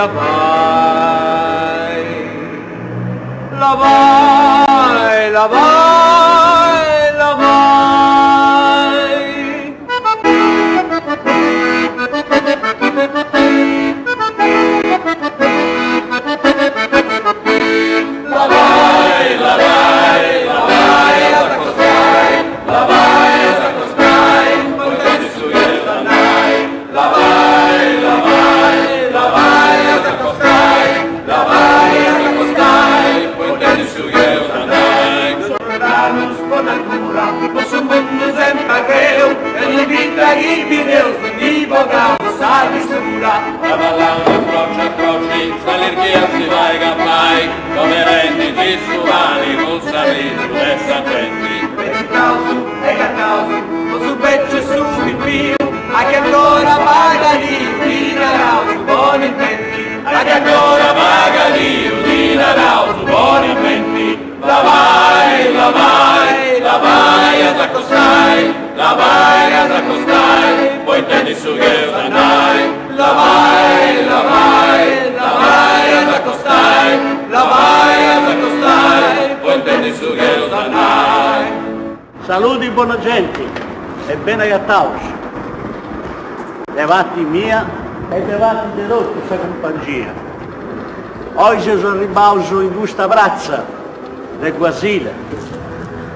Labai, labai, labai, labai. Labai, labai, labai as acostai, labai as acostai, poita in su eus andai. Labai, labai, labai as acostai, labai as acostai, poita in su eus andai. Sordanos po natura, po su mundu sempri arreu, e ogni bidda chi bideus ndi bogaus sa tristura. Traballaus a croci a croci, s'allirghia si fait campai, scoberendi su pani cun s'arrisu de sa genti. Recitaus e cantaus po su becciu e su pipiu, a chi ancora pagat IU ddi naraus poni menti. A chi ancora pagat IU ddi naraus poni menti. Labai, labai, labai as acostai, labai as acostai, poita in su eus andai. Labai, labai, labai as acostai, labai as acostai, poita in su eus andai. Saludi bona genti e bene agataus de parti mia e de parti de totu sa cumpangia. Oi seus arribbaus in custa pratza de Guasila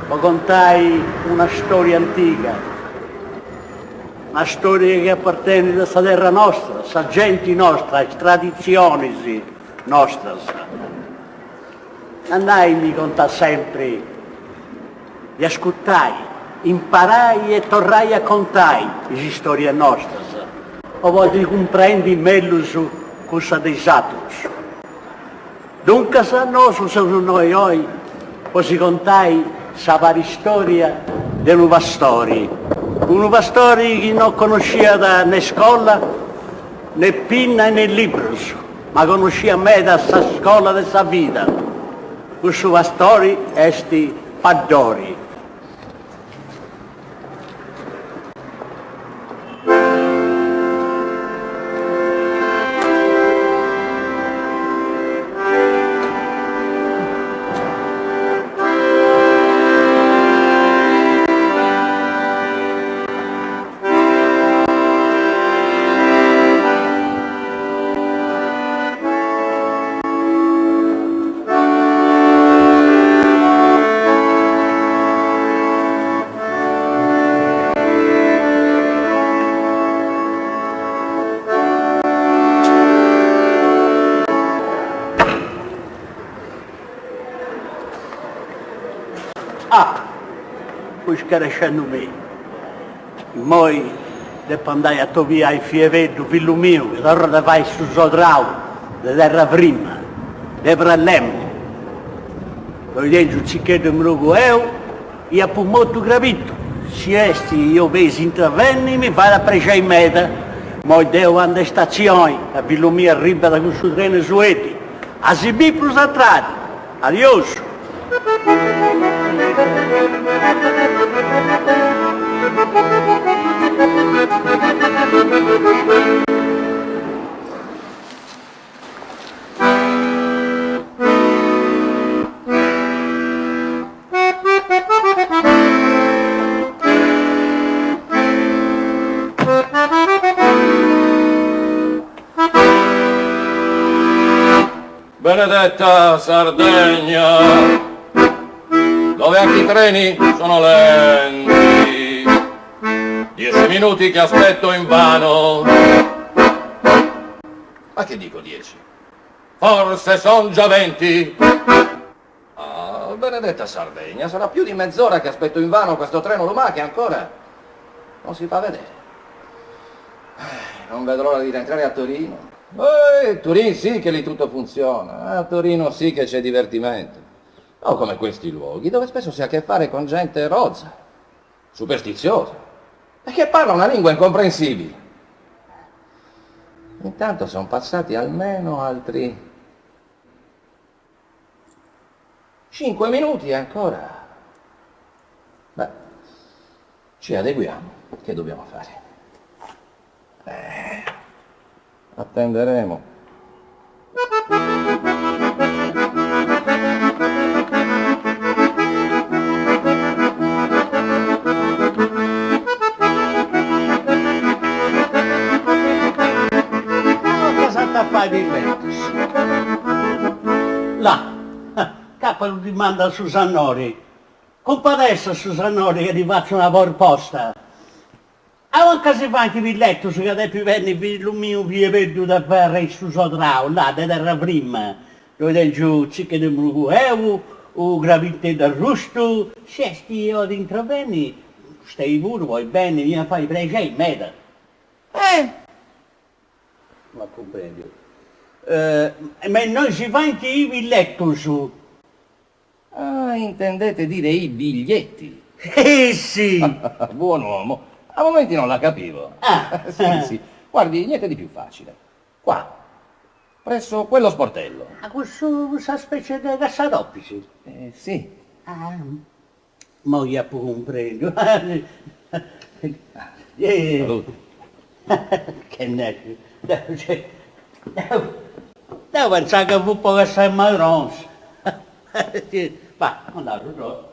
po contai una storia antiga, una storia chi apartenit a sa terra nostra, a sa genti nostra, a is traditzionis nostras. Nannai mi contat sempri de ascurtai, imparai e torrai a contai is istorias nostras po podi cumprendi mellus cussa de is atrus. Duncas nosu seus innoi oi po si contai sa paristoria de unu pastori, unu pastori chi no connosciat ne scola, ne pinna e ne librus, ma connosciat meda sa scola de sa vida, cussu pastori est Paddori. Ah! Fui scarescendumì. Immoi depu andai a atobiai Fieveddu, fillu miu, chi torrat a fai su sodrau de terra frima, de Pralemu. Ddoi tengiu Tzicheddu e Mrugu eu i apu motu Crabitu, si est chi 'obeis intravenni mi fait a prexei meda. Immoi deu andu a istatzioni, ca fillu miu arribat cun su trenu 'e su 'eti. A si bì prus a tradu. Adiosu. Benedetta Sardegna, dove anche i treni sono lenti, dieci minuti che aspetto invano. Ma che dico dieci? Forse son già venti. Ah, benedetta Sardegna, sarà più di mezz'ora che aspetto invano questo treno lumaca e ancora non si fa vedere. Eh, non vedo l'ora di rientrare a Torino. Eh, Turin sì che lì tutto funziona, a Torino sì che c'è divertimento. Non come questi luoghi dove spesso si ha a che fare con gente rozza, superstiziosa e che parla una lingua incomprensibile. Intanto sono passati almeno altri cinque minuti e ancora. Beh, ci adeguiamo, che dobbiamo fare? Eh, attenderemo. fai billetus. Là, c'apu unu dimanda a su sannori, Cumpadessa su sannori ca ddi fatzu una porposta. Anca si faint billetus ca depit benni fillu miu Piebeddu de ferri su sodrau, là, de terra frima, ddoi tengiu tzicheddu 'e mrugueu, u crabiteddu arrustu, si est chi 'olit intravenni, fustei puru podit benni, m'iat a fai prexei meda. Eh! No at cumprendiu. Ma innoi si faint i billetus. Ah, intendete dire i biglietti. Eh sì! Buon uomo, a momenti non la capivo. Ah! Sì, sì. Guardi, niente di più facile. Qua, presso quello sportello. Ah, cussu, cussa specie de cassadopis? Eh, sì. Ah, Moi apu cumprendiu. Salute. Che nexi. Deu pentzà ca fut po cassai marrons. Va, andaus totu.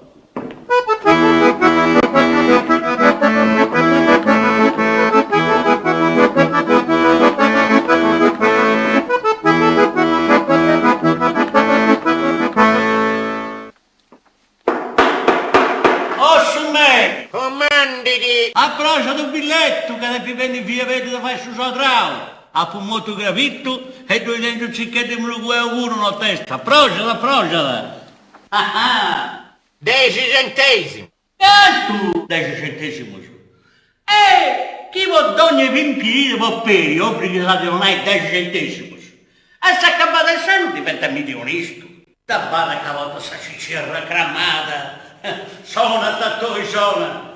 O su meri! Cumandit! Aproxat u billettu ca depit benni Piebeddu de fai su sodrau! Apu motu crabittu e ddoi tengiu tzicheddu 'e mrugueu puru notesta! Aproxat, aproxat! Ah ah! Dexi centesimus! Cantu? Dexi centesimus? E chi po dogna pimpirida po peri obrigat a donai dexi centesimus, a s'acabada 'e s'annu diventat milionistu. Da bada ca portat sa cicirra cramada, sona Tatoi sona.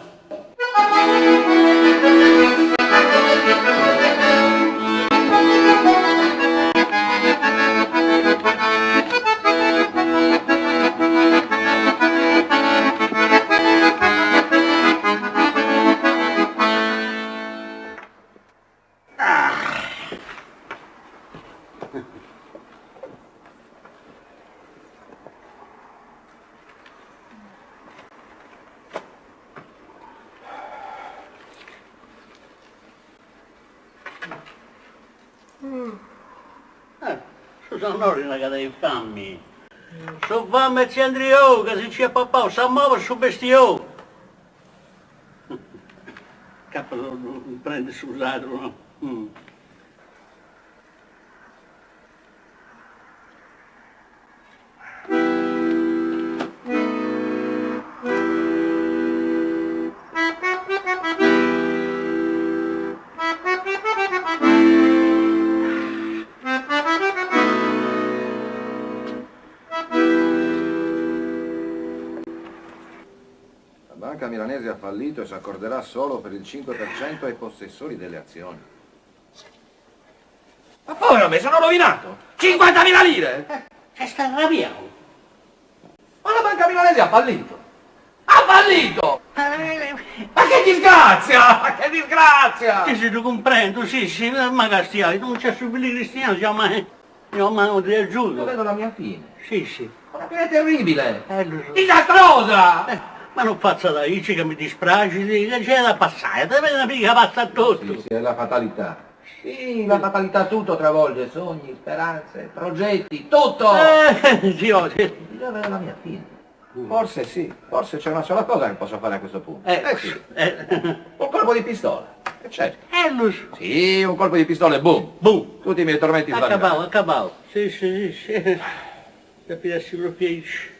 Su sannori narat ca tenit fami. Su fami 'e tziu Andriou ca si nc'iat papau sa moba 'e su bestiou. Capas cumprendi su sadru no. La banca milanese ha fallito e s'accorderà solo per il 5% ai possessori delle azioni. Ma povero me, sono rovinato! 50.000 lire! Est arrabiau. Ma la banca milanese ha fallito! Ha fallito! Ma che disgrazia! Ma che disgrazia! Si si ddu cumprendu, si si, ma castiai, non c'è su filli cristianu, già ma una manu de agiudu. Io vedo la mia fine. Si si. Una fine terribile! Lu so. Disastrosa! Ma non fatzat aici ca mi dispraxit, ca nc'est a passai, depit una biga passat totu. Si si, è la fatalità. Si, la fatalità tutto travolge, sogni, speranze, progetti, tutto! Si, si. Io vedo la mia fine. Forse sì, forse c'è una sola cosa che posso fare a questo punto. Eh sì, un colpo di pistola, eh certo. Lu so. Sì, un colpo di pistola e boom. Boom. Tutti i miei tormenti svaniranno. Acabau, acabau. Si, si, si, si. Depit essi propriu aici.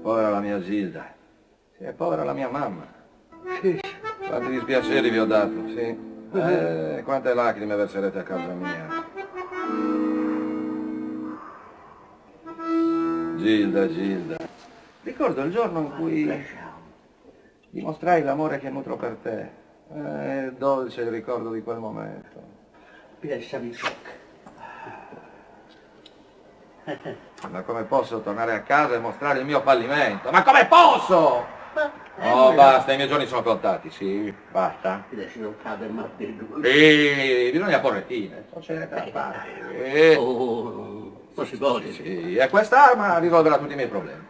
Povera la mia Gilda. Sì, e povera la mia mamma. Quanti dispiaceri vi ho dato, sì. Eh, quante lacrime verserete a causa mia. Gilda, Gilda. Ricordo il giorno in cui dimostrai l'amore che nutro per te. Eh, è dolce il ricordo di quel momento. Ma come posso tornare a casa e mostrare il mio fallimento? Ma come posso? Oh, basta, i miei giorni sono contati, sì, basta. Sì, bisogna porre fine, non c'è niente da fare. Non si podit. Sì, e quest'arma risolverà tutti i miei problemi.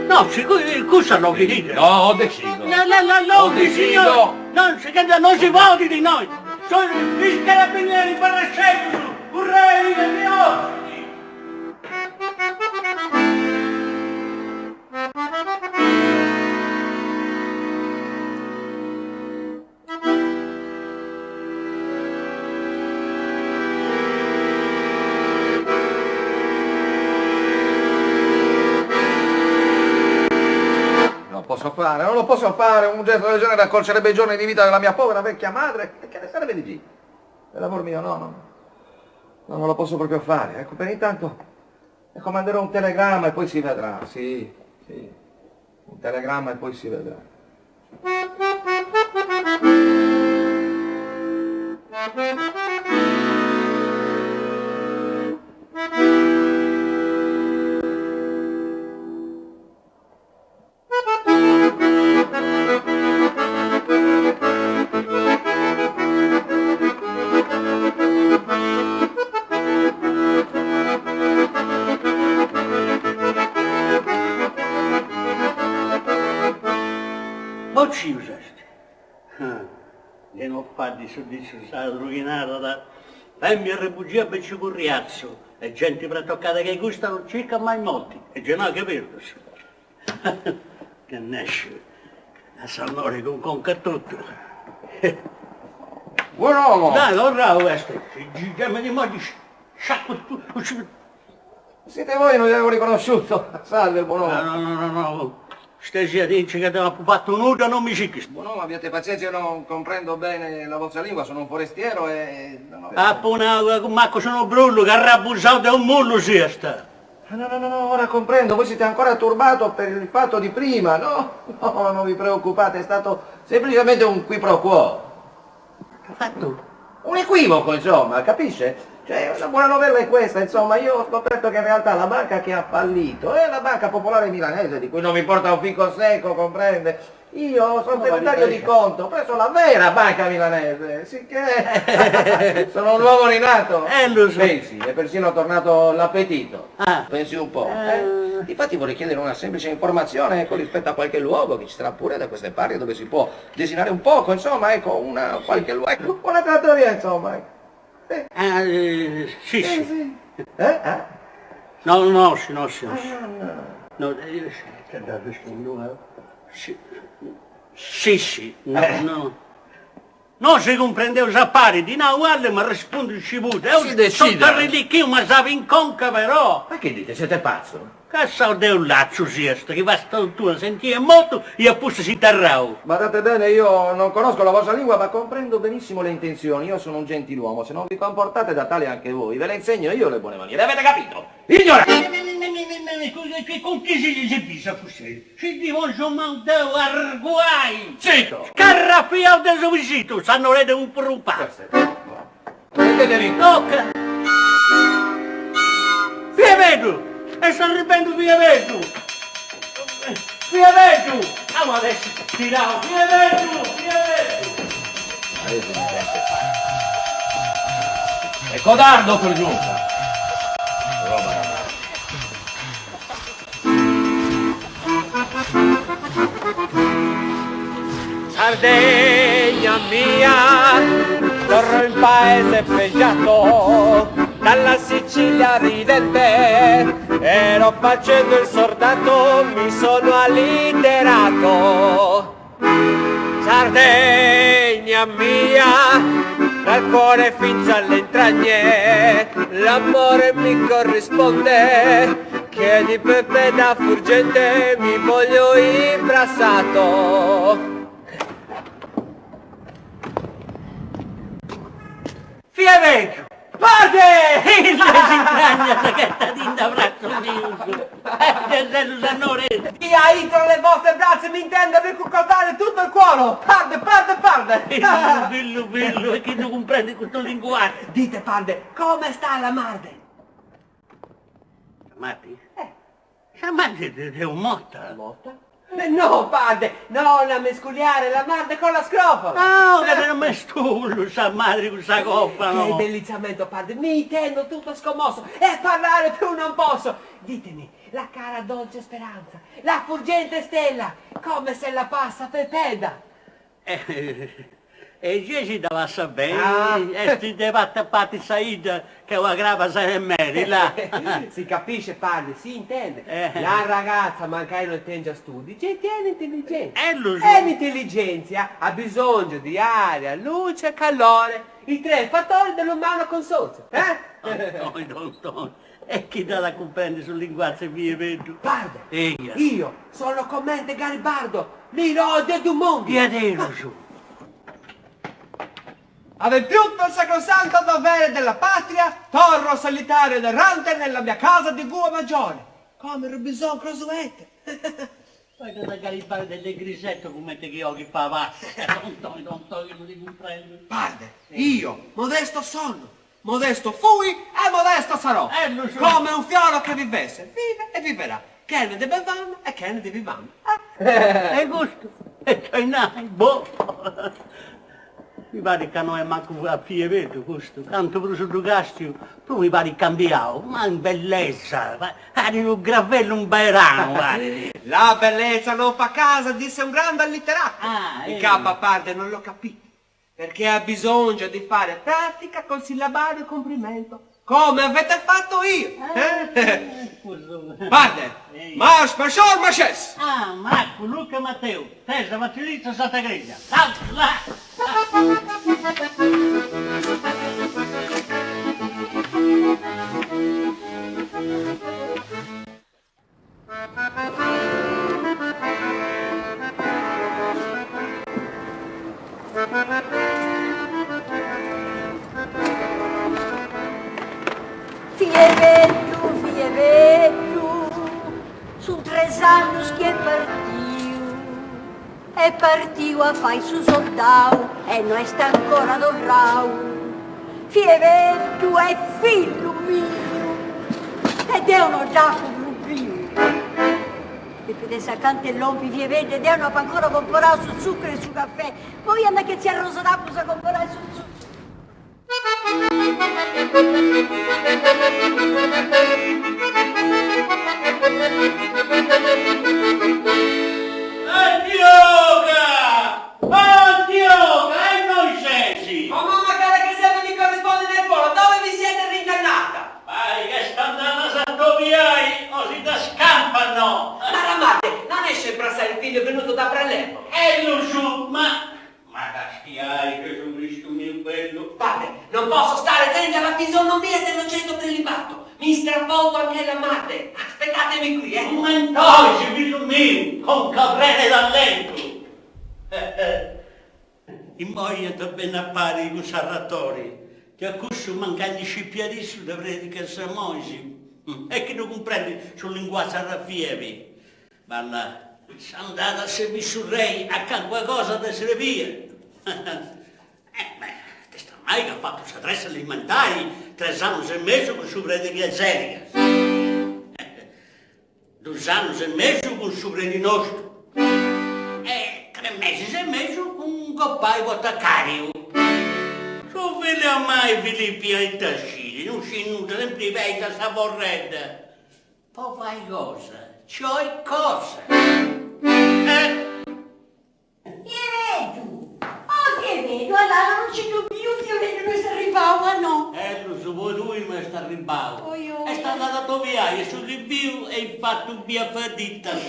No, si, cussa no chi dite. No, ho deciso. No, no, no, no, Ho deciso. Non si, non si podit, no. Is carabinieri barrasseddus, currei, mi occidit. Non posso fare, non lo posso fare, un gesto del genere accorcerebbe i giorni di vita della mia povera vecchia madre. E che ne sarebbe di Gigi? Per l'amor mio, no, no. No, non lo posso proprio fare. Ecco, per intanto ecco, manderò un telegramma e poi si vedrà. Sì, sì. Un telegramma e poi si vedrà. Bocciu s'est. De no faddi su diciu sardu chi narat, Femmia arrebugia becciu curriatzu e genti pratocada che custa non circat mai morti e genoghe perdus. Che nesciu a s'annori cun conca totu. Buon uomo! Dai, torrau est, già mi di sciaccu tu. Siete voi, non vi avevo riconosciuto. Salve, buon uomo. No, no, no, no, stesiadinci ca deu apu fatu nudda, non mi sighis. Buon uomo, abbiate pazienza, io non comprendo bene la vostra lingua, sono un forestiero e... Apu nau, mancu sono brullu, ca arrabusau de un mullu siast. Ah, no, no, no, no, ora comprendo, voi siete ancora turbato per il fatto di prima, no? No, non vi preoccupate, è stato semplicemente un qui pro quo. Che fatto? Un equivoco, insomma, capisce? Cioè, la buona novella è questa, insomma, io ho scoperto che in realtà la banca che ha fallito è la Banca Popolare Milanese, di cui non mi importa un fico secco, comprende? Io sono tenutario di conto presso la vera banca milanese, sicché sono un uomo rinato. Eh, lo so. Pensi, è persino tornato l'appetito. Ah. Pensi un po'. Eh. Difatti vorrei chiedere una semplice informazione, ecco, rispetto a qualche luogo che ci sarà pure da queste parti dove si può desinare un poco, insomma, ecco, una qualche luogo, ecco, una trattoria, insomma. Ecco. Sì. Ah, eh, sì, Sì, sì. sì. Eh? Eh? No, no, sì, no, sì, no, sì. Ah, no. No, eh, sì, sì, sì, no, Eh. no. No si cumprendeus a pari, ddi nau uguale ma arrespundu sciputa. Si Eo decida. so t'arrillichiu ma s'abi in conca però. Ma che dite, siete pazzo? Cassau de un lazzu siast, chi va stoltura sentia motu e a pustis interrau. Badate bene, io non conosco la vostra lingua, ma comprendo benissimo le intenzioni. Io sono un gentiluomo, se non vi comportate da tale anche voi, ve le insegno io le buone maniere. Avete capito? Ignorante! Cun chi si si bisa fusei? Si ddi pongio manu deu arguai! Zitto! Scarrafiau de su pisitu, s'annoredde un prupa! Mettetevi! Tocca! Fiabeddu! Est arribendu Fiabeddu! Fiabeddu! Amus ad essi tirau! Fiabeddu! Fiabeddu! Paese di gente pazza. E codardo per giunta! Roba da matti. Sardegna mia, torro in paese pregiato, dalla Sicilia ridente, ero facendo il sordato, mi sono allitterato. Sardegna mia, dal cuore finza alle intragne, l'amore mi corrisponde, che di pepe da furgente mi voglio imbrassato. Fia becciu! Padre! Is intragnas ghettadindi a bratzos mius! De su sannore! Io entro le vostre braccia mi intendo per cuccordare tutto il cuore! Parde, parde, parde! Billu, billu, e chi ddu cumprendit custu linguatzu? Dite, parde, come sta la marde? Sa mati? Eh. Sa mati est morta. Morta? No, padre, non a mesculiare la madre con la scrofola! No, ca non mestullu sa madre cun sa cofa, no! Che bellizzamento, padre, mi intendo tutto scommosso e parlare più non posso! Ditemi, la cara dolce speranza, la fulgente stella, come se la passa Pepedda? E gei si dda passat beni, est de parti a parti sa 'idda che una craba sene meri, là. Si capisce padre, si intende, la ragazza mancai non tengia studi, gei tiene intelligenza. E l'intelligenzia ha bisogno di aria, luce e calore, i tre fattori dell'umano consorzio, eh? Oi don Antoni, e chi dd'at a cumprendi su linguatzu 'e Fieveddu? Padre, Eia. io sono comente Garibardo, l'Irode du mondo. Diaderus! Adempiuto il sacrosanto dovere della patria, torro solitario ed errante nella mia casa di Gua Maggiore, come Robinson Crusoe. Poi da Garibaldi del Grisetto cummente chi oghi fa passi. Don Ntoni, don Ntoni, non ti cumprendo. Padre, io, modesto sono, modesto fui e modesto sarò. Eh, lo so. Come un fioro che vivesse, vive e viverà. Chene de bevanda e chene de vivanda. E custu? E ita nai, boh! Mi parit ca no est mancu a Fieveddu custu, cantu prus ddu castiu prus mi parit cambiau, ma in bellesa, parit unu gravellu in beranu, parit. La bellezza non fa casa, disse un grande allitterato. Ah, In capa padre non lo capì, perché ha bisogno di fare pratica col sillabario comprimento, come avete fatto io. Eh? Padre, Marsh, Marshal, Marches! Ah, Marcu, Luca e Matteu, Teresa, Vasilizza, Santa Cresia. Là, là! Fieveddu, Fieveddu, sunt tres annus chi est partiu, est partiu a fai su sordau e no est ancora torrau. Fieveddu est fillu miu e deu no dd'apu prus biu. Depit essi acanta 'e lompi Fieveddu e deu no apu ancora comporau su tzuccuru e su caffè. Poi andu a che tzia Rosa Tappus a comporai su tzuccuru. Antioga! Antioga! E innoi sesi? Oh mamma cara che serve mi corrisponde nel volo, dove vi siete rintannata? Pari che est andada a s'atobiai o si dda scampat no! Cara madre, non è sempre assai il figlio venuto da prelievo. Ellus, ma Ma castiai, Gesù Cristu miu bellu! Padre, non posso stare senza la fisionomia dell'oggetto prelibato. Mi stravolgo anche la madre. Aspettatemi qui, eh. Cument'ois, fillu miu, conca prena 'e tallentu! Immoi iant a benni a pari cun s'arratori, chi a cussu mancai ndi scipiat issu de predica e sermonis, e chi ddu cumprendit su linguatzu arrafiebi. Balla, s'andada a serbì su rei a calincuna cosa dd'est srebia. Eh, beh, est a nai ca at fatu sa tressa alimentari tres annus e mesu cun su predi de Sèligas. Dus annus e mesu cun su predi nostu e tres mesis e mesu cun gopai potacariu. Su fillu 'e mamai Filippi ita scit, non scit nudda, sempri peis a sa forredda. Po fai cosa? Cioè cosa? Eh! Fieveddu! Oh Fieveddu, allora non ci ddu biu Fieveddu no est arribau, a no? Ellus po tui no est arribau. Oi oi. Est andadu a atobiai a su chi biu e infatu bia faditas.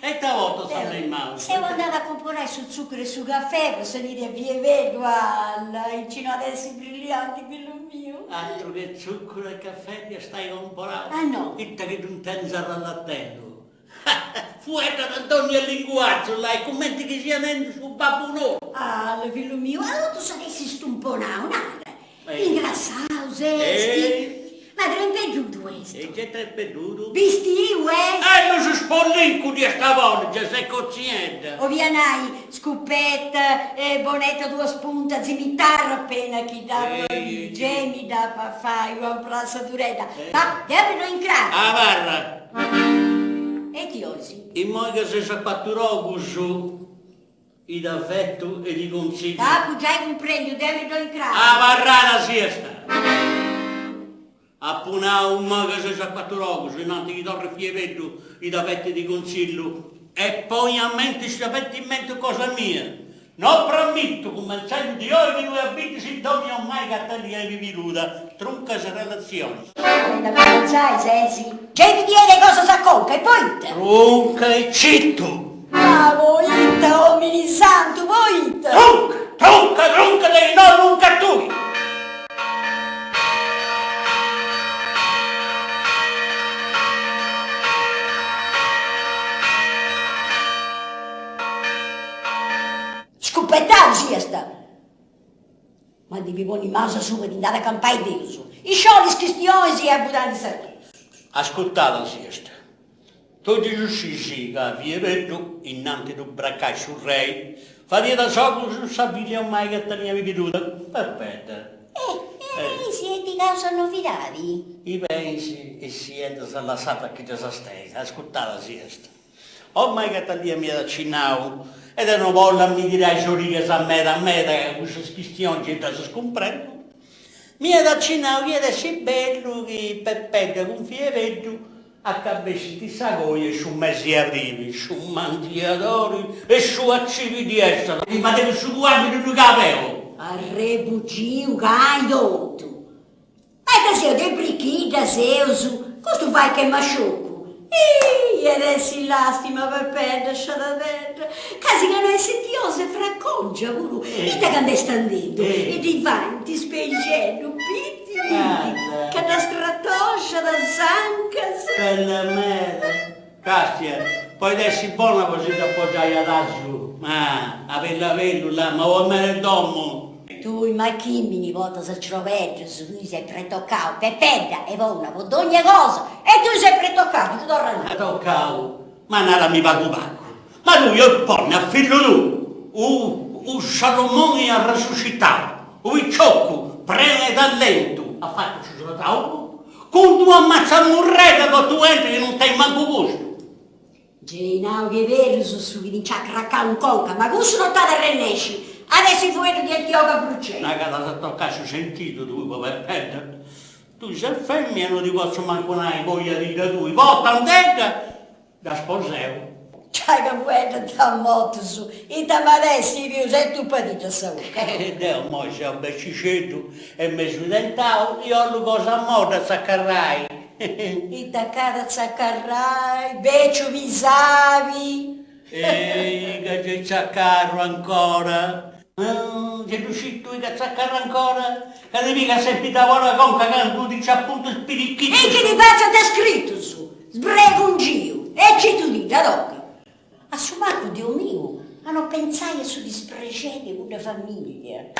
E ita portat sa lei Seu andada a comporai su tzuccuru e su caffè po saliri a Fieveddu, alla, aici no at essi brillianti fillu miu. Atru che tzuccuru e caffè ti est ai comporau. Ah no. Ita chi ddu intendis arrallattendu. Fueddat dònnia linguatzu là cumenti chi siat nendu su babbu nostu. Alla, fillu miu, allora totu s'at essi stumponau, nara. Ingrassau s'esti? Ma trempeddudu est? E gei trempeddudu? Bistiu est? E su spollincu ddi est a ponni, gei s'est cotziedda. 'Olia nai, scupetta, bonetta a duas puntas, zimitarra appena chi dd'apu a biri, gei mi dd'apu a fai una imprassaduredda. Ma deu mi ddu incraru. Abarra! E ti 'olis? Immoi ca seus a cuatur'ogus, ita fetu e ti contzillu. T'apu giai cumprendiu, deu mi ddu incraru. Abarrada siasta! Apu nau immoi ca seus a cuatur'ogus, innanti chi torrit Fiebeddu, ita fetu e ti contzillu. E poni a menti sa pentimento cosa mia. No promittu, cumentzendu di oi chi tui abitis in domu 'e 'ommai Catalia 'e Pibiruda, trunca is relatzionis. Torrendi a cumentzai sesi? Gei ti biet cosas a conca, e poita? Trunca e citu! Ma poita, omini santu, poita? Trunca, trunca, trunca de no trunca tui! Scupetau siast! Ma ndi mi ponni maus asuba ti nd'at a campai Deus. Isciolli is chistionis e abudandi s'archesu. Ascurtada siast. Tui ddu scisi ca Fiebeddu, innanti ddu bracai su rei, fadiat giogus sa filla 'e 'ommai Catalina Pibiruda, Pepedda. Eh, eh, si est pigau sa novidadi. I peis e siendas lassat chi ddas steis, ascurtada siast. 'Ommai Catalia m'iat acinnau, e deu no bollu a mi tirai is origas a meda a meda ca cussas chistionis gei ddas cumprendu, m'iat acinnau chi iat essi bellu chi Pepedda cun Fiebeddu acabessint sa coja in su mesi 'e abrili, su mandiadori e su acibidiesta, ma de cussu cuaddu ddu capeu! Arrebugiu gai totu! Ma ita seus de brichidda seus, custu fait che mascioccu. Ih, iat essi lastima Pepedda sciadadedda, casi ca no est sentiosa e fracongia puru, ita ca nd'est andendu e ddi faint is peixeddus bitti bitti, ca dda stratoxat is ancas. Bella meda. Castia, podit essi bona po si dd'apogiai adaxu, ma a bellu a bellu, là, ma oi meri 'e domu. Tui machìmini portas a ciobeddus, tui ses pretocau, Pepedda est bona po dogna cosa e tui ses pretocau, ti ddu torru a nai. Pretocau? Ma narami pagu pagu, ma tui 'ois ponni a fillu tuu u Salomoni arresuscitau, u piciocu prenu 'e talentu, at fatu su srataulu cun d'una matzamurredda totu 'enti chi non tenit mancu gustu. Gei nau chi est berus su chi ti nc'at cracau in conca, ma cussu non t'at arrennesci, at essi fueddu di Antioga Brucei. Na ca t'as a tocai su sentidu tui po Pepedda. Tui ses femmina no ti potzu mancu nai cojadidda tui, potandedda, dda sposeu. Giai ca fueddant a motus, ita m'at essi pius e tupadidda sa 'uca. E deu immoi seu becixeddu e mesu tentau, i 'ollu cosa modda a tzacarrai. Ita nc'at a tzacarrai, beciu pisabi! Ehi, ca gei tzacarru ancora! Gei ddu scis tui ca tzacarru ancora? Ca ti pigat sempri dabori a conca candu ti nci apuntu is pirichitus! E chi ti fatzant scritus, sbregungiu! E citudidda, toca! A su mancu, Deus miu, a no pentzai a su disprexeri de cudda famiglia.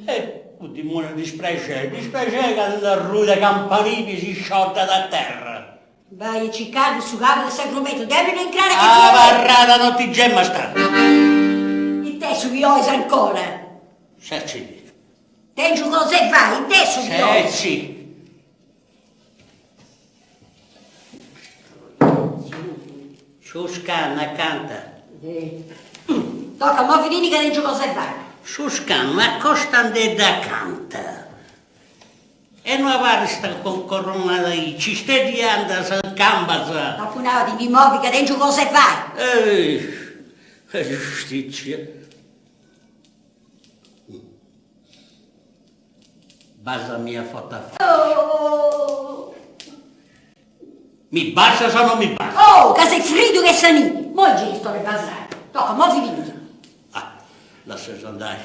Eh, u dimoniu disprexeri, disprexeri ca t'arrui de campanili si scioddat a terra. Bai a circai su cabu de s'agrumetu, deu mi ddu incrara chi ti Abarrada no ti gemasta. It'est su chi 'ois ancora? Setzi. Tengiu cosa 'e fai, it'est su chi 'ois? Setzi. Su scannu acanta. Toca, movidindi ca tengiu cosa 'e fai. Su scannu acostandedda acanta. E no abarrist concorronada aici, steddianda sas cambas. T'apu nau ti ndi movi ca tengiu cosa 'e fai. Eh, giustizia. Basami a forte a forte. Oh! Mi basas o no mi basas? Oh, ca ses fridu che sa nì! Moi gei est ora 'e basai. Toca, movidindi. Ah, lasseus andai.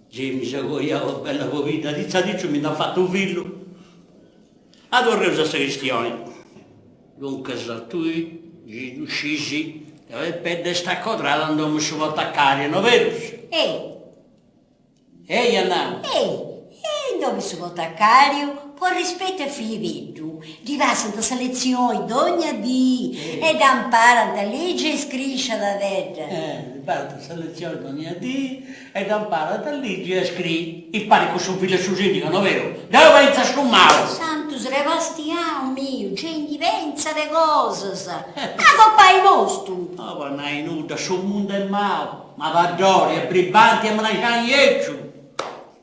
Gei mi seu coiau a bella pobidda, ditzu ditzu mi nd'at fatu u' fillu. Ah, torreus a sa chistioni. Duncas, tui gei ddu scisi ca Pepedda est acodrada in domu 'e su potacario, no berus? Ei. Eia nau. Ei, e in domu 'e su potacariu, po rispettu a Filipeddu, ddi passant sa letzioni dogna dì e dda imparant a ligi e scriri sciadadedda. Ddi passant sa letzioni dogna dì e dda imparant a ligi e a scriri. Impari cun su fillu 'e su sindigu, no beru? Deu pentzu a su mau! Santu Srebastiau miu, gei ndi pentzat! cuscienza de cosas. A gopai nostu! No po nai nudda, su mundu est mau, mabaddori, est bribanti e mraxani 'eciu.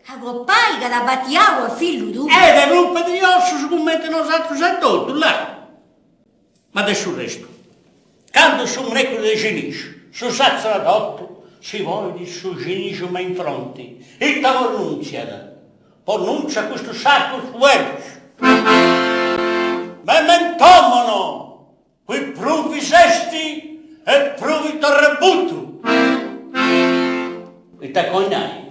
A gopai ca at batiau a fillu tuu. E de prus pedriosus cumenti nosatrus etotu, là. Ma de su restu, candu su mreculi de cinixu, su satzradotu si ponit su cinixu me in fronti, ita pronùntziat? Pronùntziat custus sacrus fueddus, Mementomono, qui pruvis esti et pruvit rebutu. Ita ch'oi nai?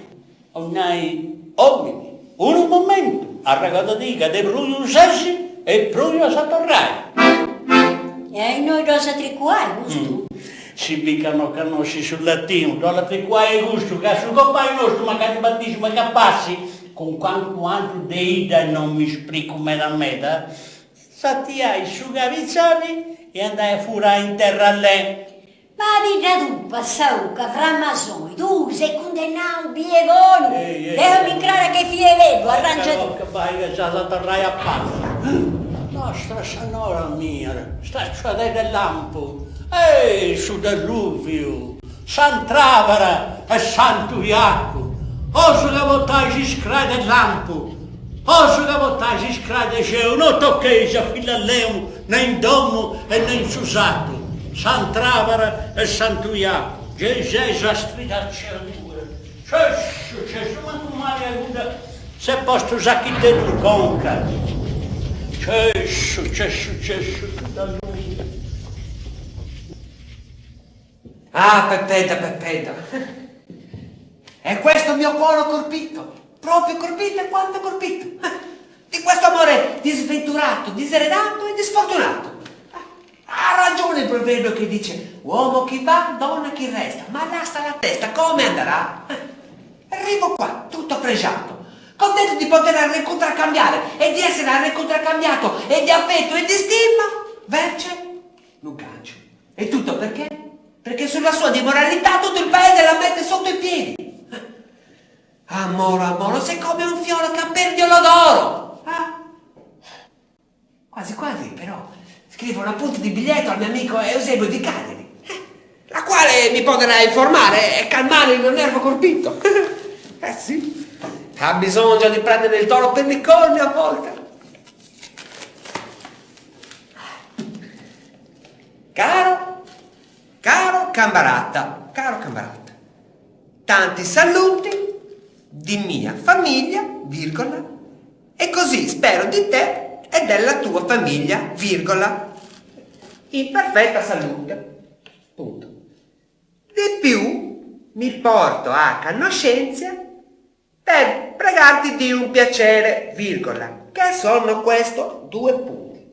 Oi nai, omini, unu momentu, arregodadì ca de pruiu ses e pruiu as a torrai. E innoi ddu as a tricuai custu? Si bit ca no cannoscis su latinu, ddu as a tricuai custu, ca su gopai nostu mancari batìsimu est capassi, cun cancu antru de 'idda e no mi spricu meda meda, satiai su cabitzali e andai a furai in terra allena. Ma bidda tupa sa 'ucca, framasoi, tui ses cundennau bie bonu, deu m'incrara che fiebeddu, arrangiadì. Ca bai ca s'at a torrai a passu. Nostra Sennora mia, sta suadende lampu, ehi su delluviu, Sant'Ravera e Santu Iacu, 'osu ca portais is crais de lampu, 'osu ca portais is crais de xeu, no tocheis a fill'allenu ne in domu e ne in su satu, Sant'Ravera e Santu Iacu, gei seis a stridaciadura, cessu, cessu, mancu mali a cudda s'est postu s'achiteddu in conca, cessu, cessu, cessu, cudda lughi. Ah, Peppedda, Peppedda, è questo mio cuore colpito, proprio colpito e quanto colpito, di questo amore disventurato, diseredato e disfortunato. Ha ragione il proverbio che dice uomo chi va, donna chi resta, ma lassa la testa come andrà? Arrivo qua, tutto pregiato, contento di poter arrecontracambiare e di essere arrecontracambiato e di affetto e di stima, verce lu canciu. E tutto perché? Perché sulla sua di moralità tutto il paese la mette sotto i piedi. Ah, moro, amoro, sei come un fiore che perdio l'odoro. Ah. Quasi quasi, però, scrivo un appunto di biglietto al mio amico Eusebio di Cagliari, eh, la quale mi potrà informare e calmare il mio nervo colpito. Eh sì, ha bisogno di prendere il toro per le corna a volte. Caro, caro Cambaratta, caro Cambaratta, tanti saluti di mia famiglia, virgola, e così spero di te e della tua famiglia, virgola, in perfetta salute, punto. Di più mi porto a conoscenza per pregarti di un piacere, virgola, che sono questo due punti.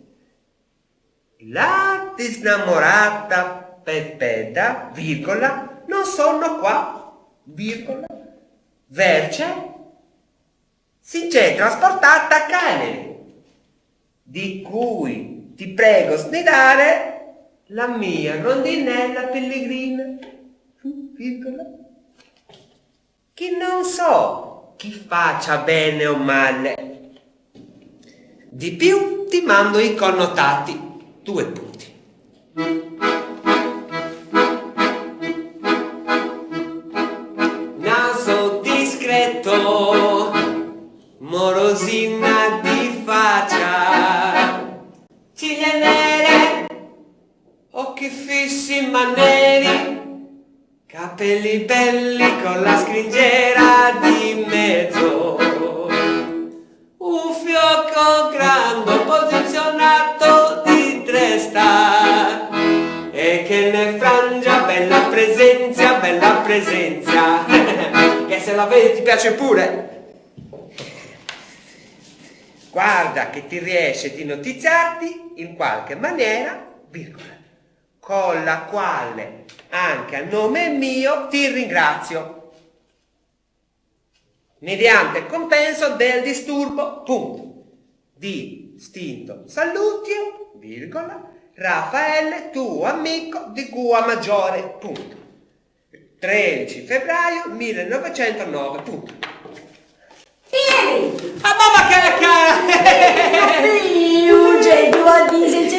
La disnamorata Peppedda, virgola, non sono qua, virgola, verce, si c'è trasportata a Cagliari, di cui ti prego snidare la mia rondinella pellegrina, virgola, chi non so chi faccia bene o male. Di più ti mando i connotati, due punti. Naso discreto, morosina di faccia, ciglia nere, occhi fissi ma neri, Capelli belli con la scringera di mezzo, un fiocco grande posizionato di testa e che ne frangia bella presenzia, bella presenzia, che se la vedi ti piace pure. Guarda che ti riesce di notiziarti in qualche maniera, virgola, con la quale anche a nome mio ti ringrazio, mediante compenso del disturbo, punto. Di stinto salutio, virgola, Raffaele, tuo amico di Gua Maggiore, punto. 13 febbraio 1909, punto. Pieri! A mamma cara cara! Fiu, gei ddu a dì senza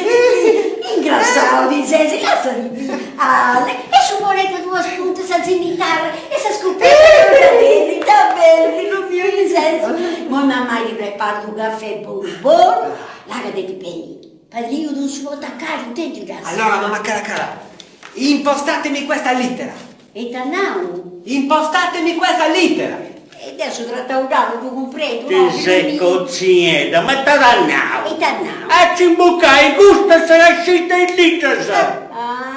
braga de ti benni. Padrinu de su potacariu, intendi ddas? Allora, mamma cara cara, impostatemi questa littera. Ita nau? Impostatemi questa littera. E deu su tratau ddu ddu cumprendu, no? Ti ses cotzinedda, ma ita t'at nau? Ita at nau? A ci imbucai custa sa cascita 'e is litras!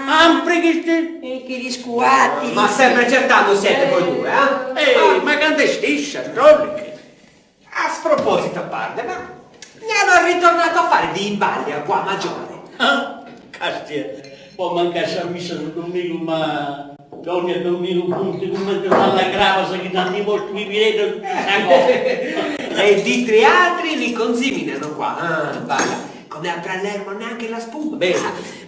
Ampri chi sti. E chi discuatiris. Ma sempre certando siete voi due, ah? Ehi, ma cantu est issa, strollichi? A sproposito, parde, ma mi hanno ritornato a fare di balli a Qua Maggiore. Ah, castia, po mancai sa missa su domingu, ma dònnia domingu funt cumenti sas crabas chi nd'ant postu pibireddu in sa coa. E di triatri li conziminano qua, ah, balla, come a Palermo neanche la spuma. Beh,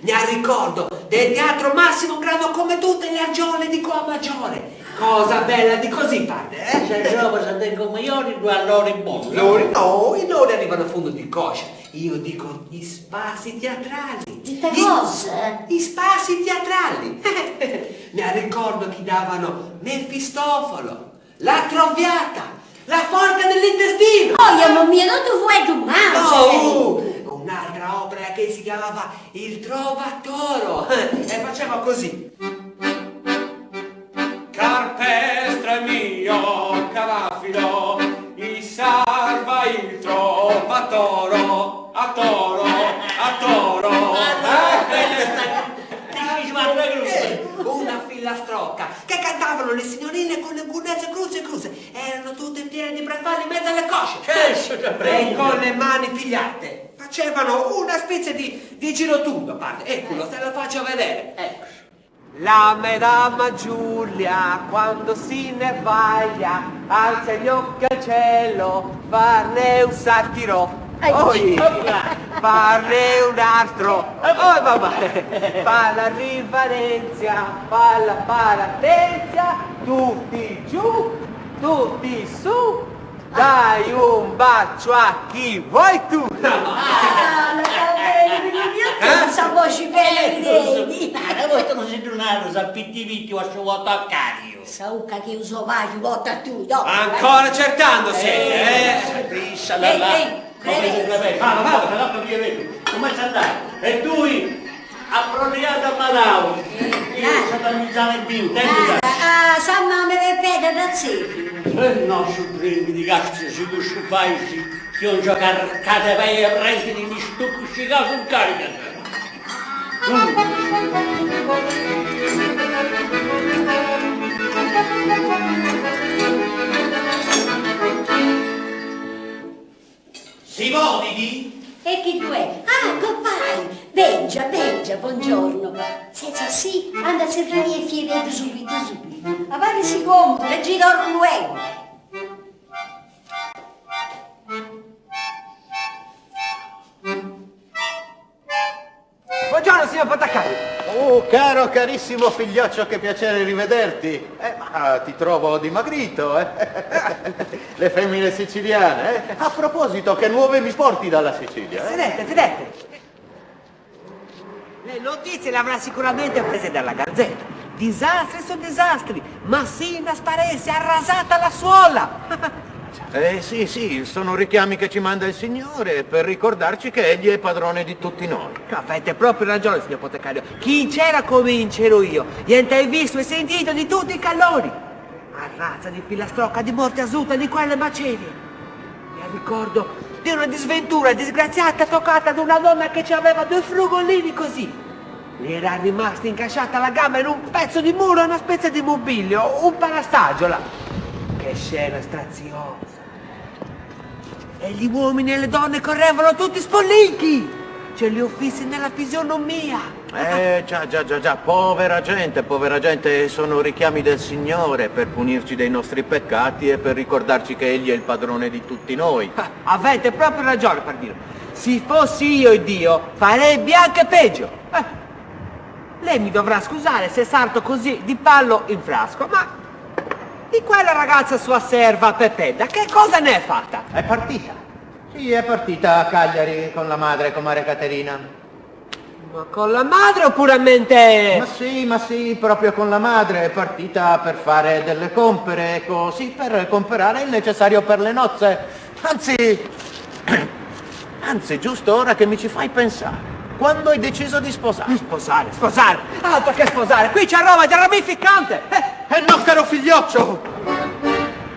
mi arricordo del teatro Massimo grande come tutte le argiole di Qua Maggiore. Cosa bella di così, parde, eh? Sa roba sa tengo maiori, due allori bonu. Lori no, i lori arrivano a fondo di coscia. Io dico gli spazi teatrali. Ita cosa? Gli spazi teatrali. Mi ricordo che davano Mefistofolo, la Traviata, la forca nell'intestino. Oh, mamma mia, non tu vuoi tu male. Oh, un'altra opera che si chiamava Il Trovatoro e faceva così. Carpestre mio carafilo, i salva il trovatoro, a toro, a toro. Una filastrocca che cantavano le signorine con le gunnezze cruze e cruze. Erano tutte piene di brafali in mezzo alle cosce. E con le mani pigliate. Facevano una specie di, di girotondo, parte. Eccolo, te lo faccio vedere. Ecco. La madama Giulia, quando si ne vaglia, alza gli occhi al cielo, farne un satiro. Oi, farne un altro. Oh, vabbè. Fa la riverenza, fa la paratenzia, tutti giù, tutti su, dai un bacio a chi vuoi tu. Ah, la bene, figlio mio, che sa voce bella vedi. Ma voi non siete un altro, sa pitti pitti o su attaccario. Sauca che uso vai, botta tu, no. Ancora certando siete, eh? Brissa la là. Ehi, ehi, Ma va, va, va, via, via. Come sta andando? E tu appropriata a Madau. Io sono da misare più, tempo da. Ah, sa mamma e pede da zecchi. E no, su dringi di cazzo, su questo paese, che non giocare cade e prendi di mi stupisci caso in carica. Si vodi? E chi tu è? Ah, compari! Vengia, vengia, buongiorno. Senza sì, anda a serrare e fiere subito, subito. A fare si comodo, e giro luego. Buongiorno signor Pataccario. Oh, caro, carissimo figlioccio, che piacere rivederti. Eh, ma ti trovo dimagrito, eh. Le femmine siciliane, eh. A proposito, che nuove mi porti dalla Sicilia, eh? Sedete, sedete. Le notizie le avrà sicuramente prese dalla Gazzetta. Disastri su disastri. Massina sparesse, arrasata la suola. Eh sì, sì, sono richiami che ci manda il Signore per ricordarci che Egli è padrone di tutti noi. Avete proprio ragione, signor Potecario. Chi c'era come in c'ero io, niente hai visto e sentito di tutti i calori. A razza di filastrocca, di morte asuta, di quelle macerie. Mi ricordo di una disventura disgraziata toccata ad una donna che ci aveva due frugolini così. Le era rimasta incasciata la gamba in un pezzo di muro e una spezia di mobilio, un parastagiola. Che scena straziosa. E gli uomini e le donne correvano tutti spollinchi. Ce li ho fissi nella fisionomia. Eh, già, già, già, già, povera gente, povera gente, sono richiami del Signore per punirci dei nostri peccati e per ricordarci che Egli è il padrone di tutti noi. Ah, Avete proprio ragione, Pardino. Se fossi io il Dio, farebbe anche peggio. Eh, lei mi dovrà scusare se salto così di pallo in frasco, ma di quella ragazza sua serva Pepedda, che cosa ne è fatta? È partita. Sì, è partita a Cagliari con la madre, con Maria Caterina. Ma con la madre o puramente... Ma sì, ma sì, proprio con la madre è partita per fare delle compere, ecco, sì, per comprare il necessario per le nozze. Anzi, Anzi, giusto ora che mi ci fai pensare, quando hai deciso di sposare? Sposare, sposare! Altro che sposare! Qui c'è roba di ramificante! Eh, eh no, caro figlioccio!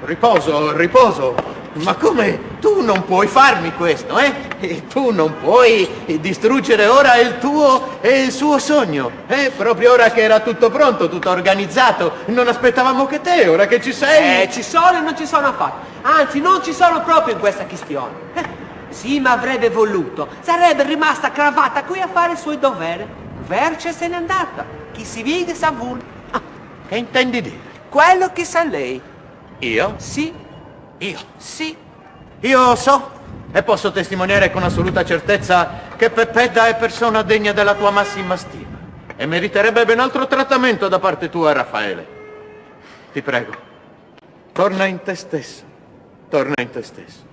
Riposo, riposo! Ma come? Tu non puoi farmi questo, eh? E tu non puoi distruggere ora il tuo e il suo sogno, eh? Proprio ora che era tutto pronto, tutto organizzato. Non aspettavamo che te, ora che ci sei. Eh, ci sono e non ci sono affatto. Anzi, non ci sono proprio in questa questione. Eh, sì, ma avrebbe voluto. Sarebbe rimasta cravata qui a fare il suo dovere. Verce se n'è andata. Chi si vide sa vul. Ah, che intendi dire? Quello che sa lei. Io? Sì. Io? Sì. Io so e posso testimoniare con assoluta certezza che Peppedda è persona degna della tua massima stima e meriterebbe ben altro trattamento da parte tua, Raffaele. Ti prego, torna in te stesso, torna in te stesso.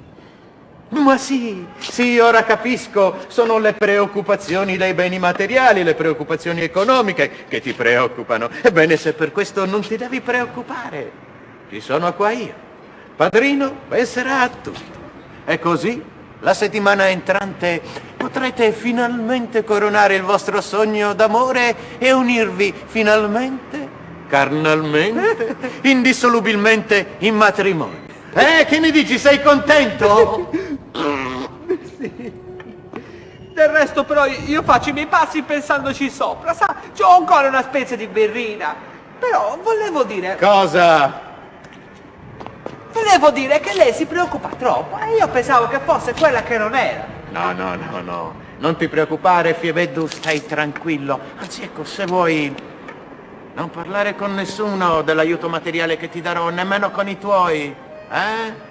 Ma sì, sì, ora capisco, sono le preoccupazioni dei beni materiali, le preoccupazioni economiche che ti preoccupano. Ebbene, se per questo non ti devi preoccupare, ci sono qua io. Padrino penserà a tutto. E così, la settimana entrante, potrete finalmente coronare il vostro sogno d'amore e unirvi finalmente, carnalmente, indissolubilmente in matrimonio. Eh, che ne dici? Sei contento? Sì. Del resto però io faccio i miei passi pensandoci sopra, sa? C'ho ancora una specie di berrina. Però volevo dire... Cosa? Volevo dire che lei si preoccupa troppo e io pensavo che fosse quella che non era. No, no, no, no. Non ti preoccupare, Fiebeddu, stai tranquillo. Anzi, ecco, se vuoi non parlare con nessuno dell'aiuto materiale che ti darò, nemmeno con i tuoi, eh?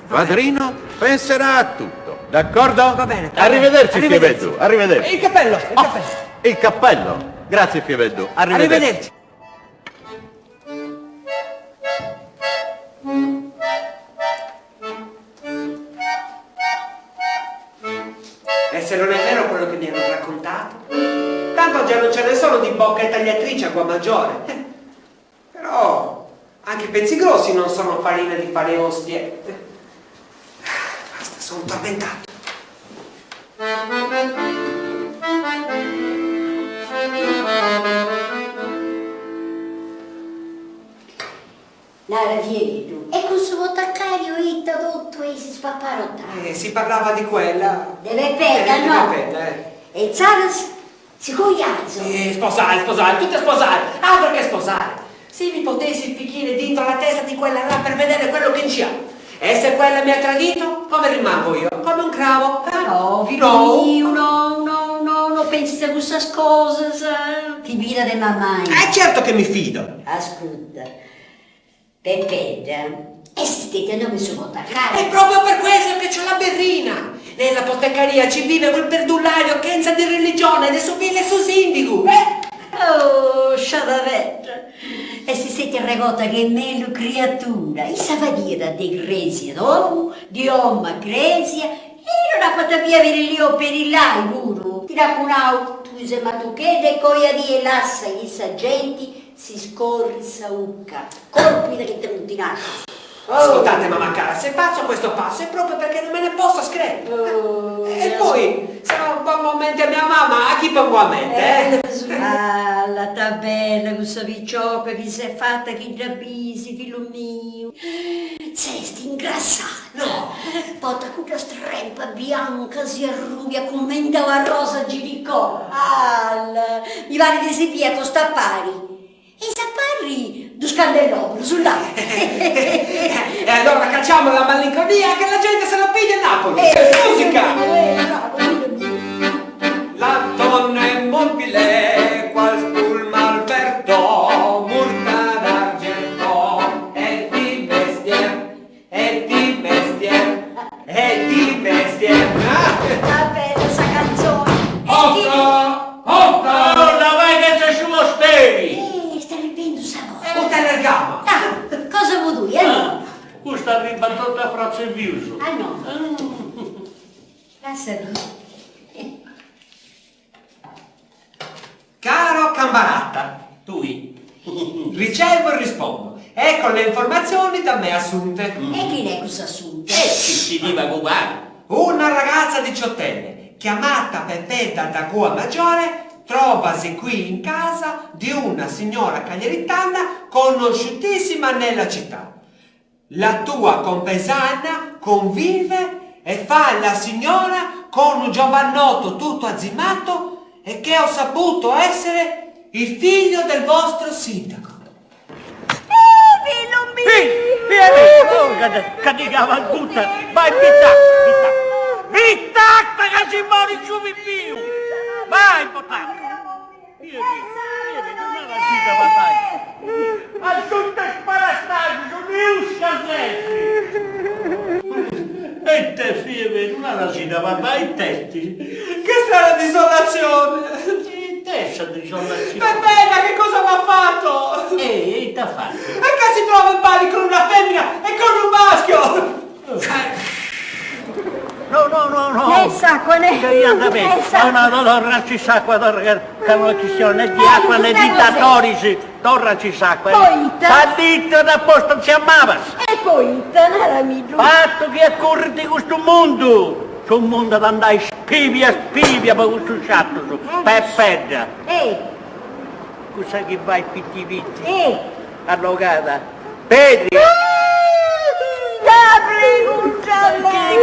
Padrino penserà a tutto, d'accordo? Va bene. Arrivederci, Arrivederci. Fiebeddu, arrivederci. Il cappello, il Oh, cappello. il cappello. Grazie, Fiebeddu. Arrivederci. Arrivederci. E se non è vero quello che mi hanno raccontato? Tanto già non ce ne sono di bocca e tagliatrice a Qua Maggiore. Però anche i pezzi grossi non sono farina di fare ostie. Basta, sono tormentato. Nara Fiereddu, e con su bottaccario ita tutto e si spapparotta. Eh, si parlava di quella. De Peppedda, Eh, di no? Peppedda, eh. E Zaras si cogliazzo. Eh, sposare, sposare, tutte sposare, altro che sposare. Se mi potessi fichire dentro la testa di quella là per vedere quello che c'ha. E se quella mi ha tradito, come rimango io? Come un cravo? Eh? No, figlio No. mio, no, no, no, no pensi a queste cose, sa. Ti fida di mamma. Eh, certo che mi fido. Ascolta, Peppedda, esistete a nome suo bottaccario. È proprio per questo che c'è la berrina. Nella potecaria ci vive quel perdullario che enza di religione ed è su figlia e su sindico. Eh? Oh, sciadavetta! E si sente regota che è meglio creatura, e sa dire di Grecia dopo, di omma Grecia, e non ha fatto via per lì o per il là, puro. Ti racconau, tu sei ma tu che de coia di e lassa, gli saggenti, si scorre saucca, colpi da che te non ti nasce. Ascoltate mamma cara, se faccio questo passo è proprio perché non me ne posso scredere. Oh, E poi, se non pongo a mente a mia mamma, a chi pongo a mente, eh? Ah, la tabella, questa picciocca, chi si è fatta, chi già bisi, figlio mio. Sei ingrassata. No. Porta quella strempa bianca, si arrubia, commenta a rosa giricò. Al, mi pare che si pia con sta pari. E sa parli du scandelobro, sulla. E allora cacciamo la malinconia che la gente se la piglia a Napoli. Musica! bravo, figlio mio. La donna è mobile, qual spulma Alberto, murta d'argento, è di mestier, è di mestier, è di mestier. Ah! La bella sta canzone. E chi- Porta! Porta! Torna, vai che c'è su steri! Eh, sta riprendendo sa voce. Butta nel gamma. Ah, cosa vuoi tu, eh? Questa arriva tutta fra viso. Ah no. Lascia lì. Caro Cambaratta, tui, ricevo e rispondo. Ecco le informazioni da me assunte. E chi è questo assunto? E chi si diva cubano? Una ragazza diciottenne, chiamata Pepedda da Coa Maggiore, trovasi qui in casa di una signora cagliaritana conosciutissima nella città. La tua compaesana convive e fa la signora con un giovanotto tutto azzimato e che ho saputo essere il figlio del vostro sindaco. Eh, fillu miu! Ca ti cavalcuta! Vai, bitta, bitta! Bitta ca si morit su pipiu! Vai, potacca! A tutte sparastaggiu, E te, fie mia, non la sida, papà, e testi. Che strana desolazione! E te sa desolazione. Pepedda, che cosa m'ha fatto? E t'ha fatto? E che si trova in pari con una femmina e con un maschio! No, no, no, no. Né s'acqua, né... Che io andavo bene. Né s'acqua. No, no, no, torraci s'acqua, torra, che che non è questione né di acqua né di datori, torraci s'acqua. Poita. T'ha detto da posto si amava. E poi, narami, Fatto che accorre di questo mondo. Su un mondo ad andare spivia spivia per questo sciatto su. Peppedda. Eh, Cosa che vai pitti pitti? eh! Allogata. Pedri. Capri, Che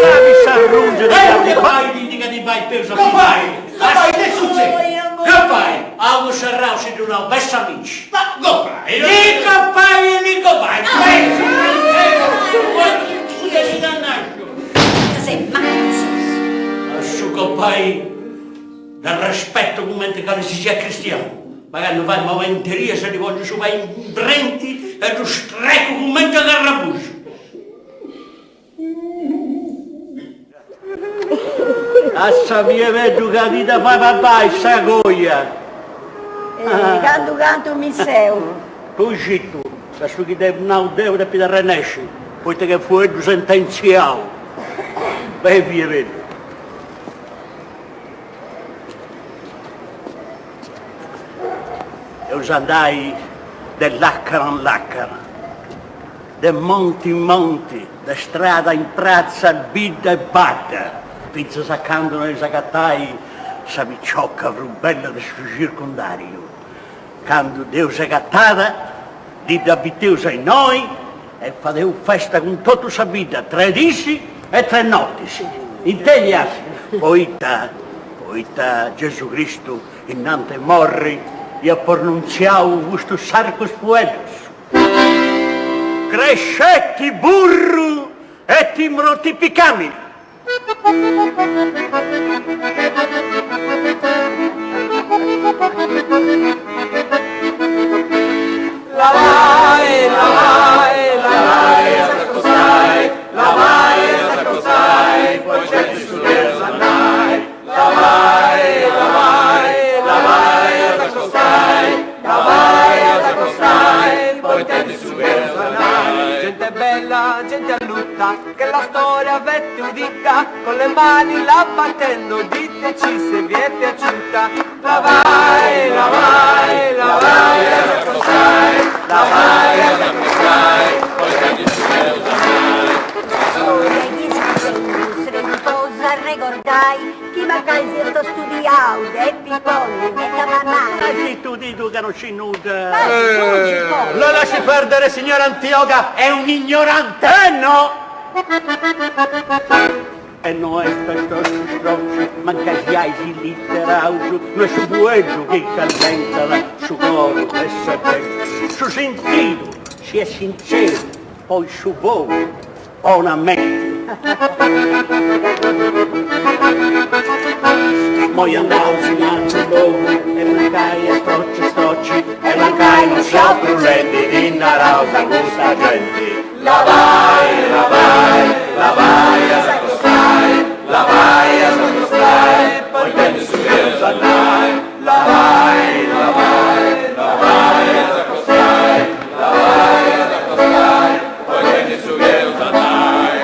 capi s'arruggia di Eh, capi? Vai, di che ti vai peso. Che fai? Che fai? Che succede? Che fai? Augo Serrao si una bessa amici. Ma go fai? Lì fai e lì fai. Scusa, si dannascio. Sei matto! Su copai del rispetto come che si sia cristiano. Magari non vai ma in teoria se li voglio su vai in brenti e lo streco come che garrabuscio. A sa mia vedo che vita fa papà sa goia. Eh, canto canto mi seu. Tu gitto, da su chi deve nau deu da pida renesci, poi te che fu sentenziao. Vai via vedo. Eu andai de laccara in laccara, de monte in monte, de strada in piazza, bidda e badda, finza saccando nei sacattai, sa picciocca rubella del suo circondario. Quando Deus è gattata, di da Deus ai noi, e fadeu festa con tutta sa vita, tre disi e tre notti. Integlias? Poita, poita Gesù Cristo innante morri e ha pronunciau questo sarcos puedos. Crescetti burru e ti moltiplicami. La vai, la vai, la vai a s'accostai, la vai a s'accostai, poi c'è di su andai. La vai, la vai, la vai a s'accostai, la vai a s'accostai, poi c'è di su andai. Gente bella, gente allutta, che la storia avete udita, con le mani la battendo, diteci se vi è piaciuta. La vai, la vai, la vai a s'accostai, la vai a s'accostai, poi c'è di su Storia di cosa ricordai, chi magari si sto studiando, e piccoli, metta mamma. Ma chi tu dico che non c'è nuda? Lo lasci perdere, signor Antioca, è un ignorante! Eh no! E no è questo strozzo, manca di litterauso, no è su bueggio che callenta la su coro e sapere. Su sentito, si è sincero, poi su voi, bonamente. Moi andau in luogo e mancai a strocci strocci E mancai non siamo prudenti di narausa gusta gente. La vai, la vai, la vai a s'accostai, la vai a s'accostai, poi tendi su Deus andai. La vai, la vai, la vai a s'accostai, la vai a s'accostai, poi tendi su Deus andai.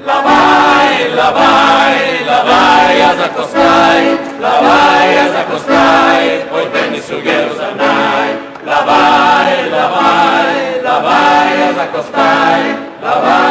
Labai, labai, labai as acostai, labai as acostai, poita 'enit su chelu sa nai. Labai, labai, labai as acostai, labai.